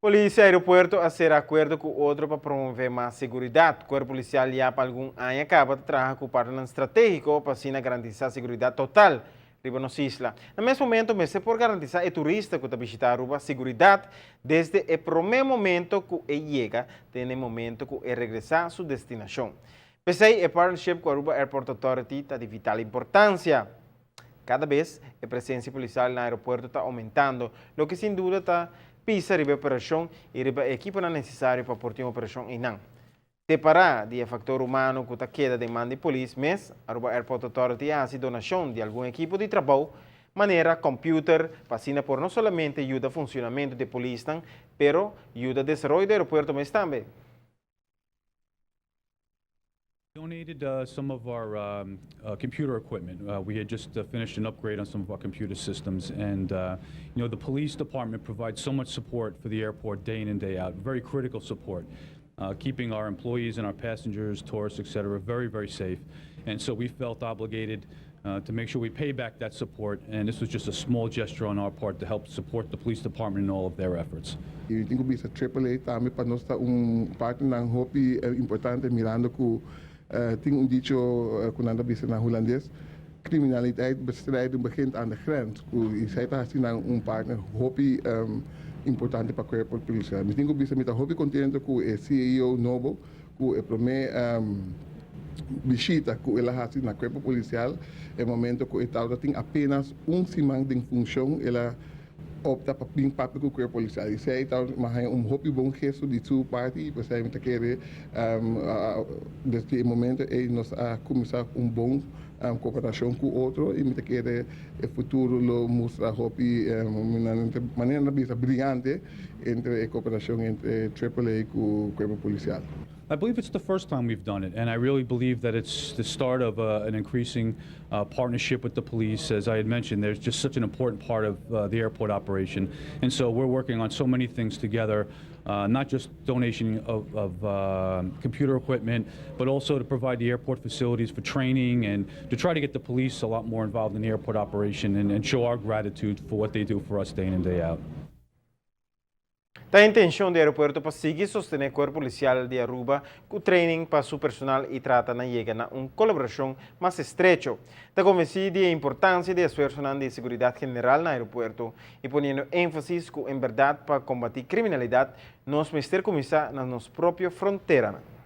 Polis y aeropuerto a cera acuerdo cu otro pa promove mas seguridad. Cuerpo Policial ya pa algun aña caba ta traha cu partnernan strategico pa asina garantisa seguridad total riba nos isla. Na mes momento mester por garantisa e turista cu ta bishita Aruba seguridad desde e prome momento cu e yega te na e momento cu e regresa su destinacion. P'esey e partnership cu Aruba Airport Authority ta di vital importancia. Cada bes e presencia policial na aeropuerto ta aumentando, loke sin duda ta pisa riba e operacion y riba e ekiponan necesario pa por tin operacion eynan. Separa di e factor humano cu ta keda den man di polis mes, Aruba Airport Authority a haci donacion di algun ekipo di trabou, manera computer, pa asina por no solamente yuda funcionamento di e polisnan, pero yuda desaroyo di aeropuerto mes tambe. Donated some of our computer equipment. We had just finished an upgrade on some of our computer systems, and the police department provides so much support for the airport day in and day out, very critical support, keeping our employees and our passengers, tourists, etc., very, very safe. And so we felt obligated to make sure we pay back that support, and this was just a small gesture on our part to help support the police department in all of their efforts. Y tin cu bisa AAA tambe pa nos ta un partner hopi importante, mirando cu tin un dicho cu nan ta bisa na Hulandes: "Criminaliteit bestrijden begint aan de grens." Cu esey ta asina un partner hopi importante pa cuerpo policial. Mi tin cu bisa mi ta hopi contento cu e CEO nobo, cu e prome bishita cu el a haci na cuerpo policial, e momento cu e tin apenas un siman di funcion, el a opta pa bin papia cu cuerpo policial. Esey ta un hopi bon gesto di su parti, y pues mi ta kere desde e momento ey nos a cuminsa un bon cooperacion cu otro y mi ta kere e futuro lo mustra hopi manera bisa briyante entre e cooperacion entre AAA cu cuerpo policial. I believe it's the first time we've done it, and I really believe that it's the start of an increasing partnership with the police. As I had mentioned, there's just such an important part of the airport operation, and so we're working on so many things together, not just donation of computer equipment, but also to provide the airport facilities for training and to try to get the police a lot more involved in the airport operation and show our gratitude for what they do for us day in and day out. E intencion di aeropuerto pa sigui sostene cuerpo policial di Aruba cu training pa su personal y trata na yega na un colaboracion mas estrecho. Ta convenci di e importancia di esfuerso di seguridad general na aeropuerto y poniendo enfasis cu, en berdad, pa combati criminalidad, nos mester cuminsa na nos propio frontera.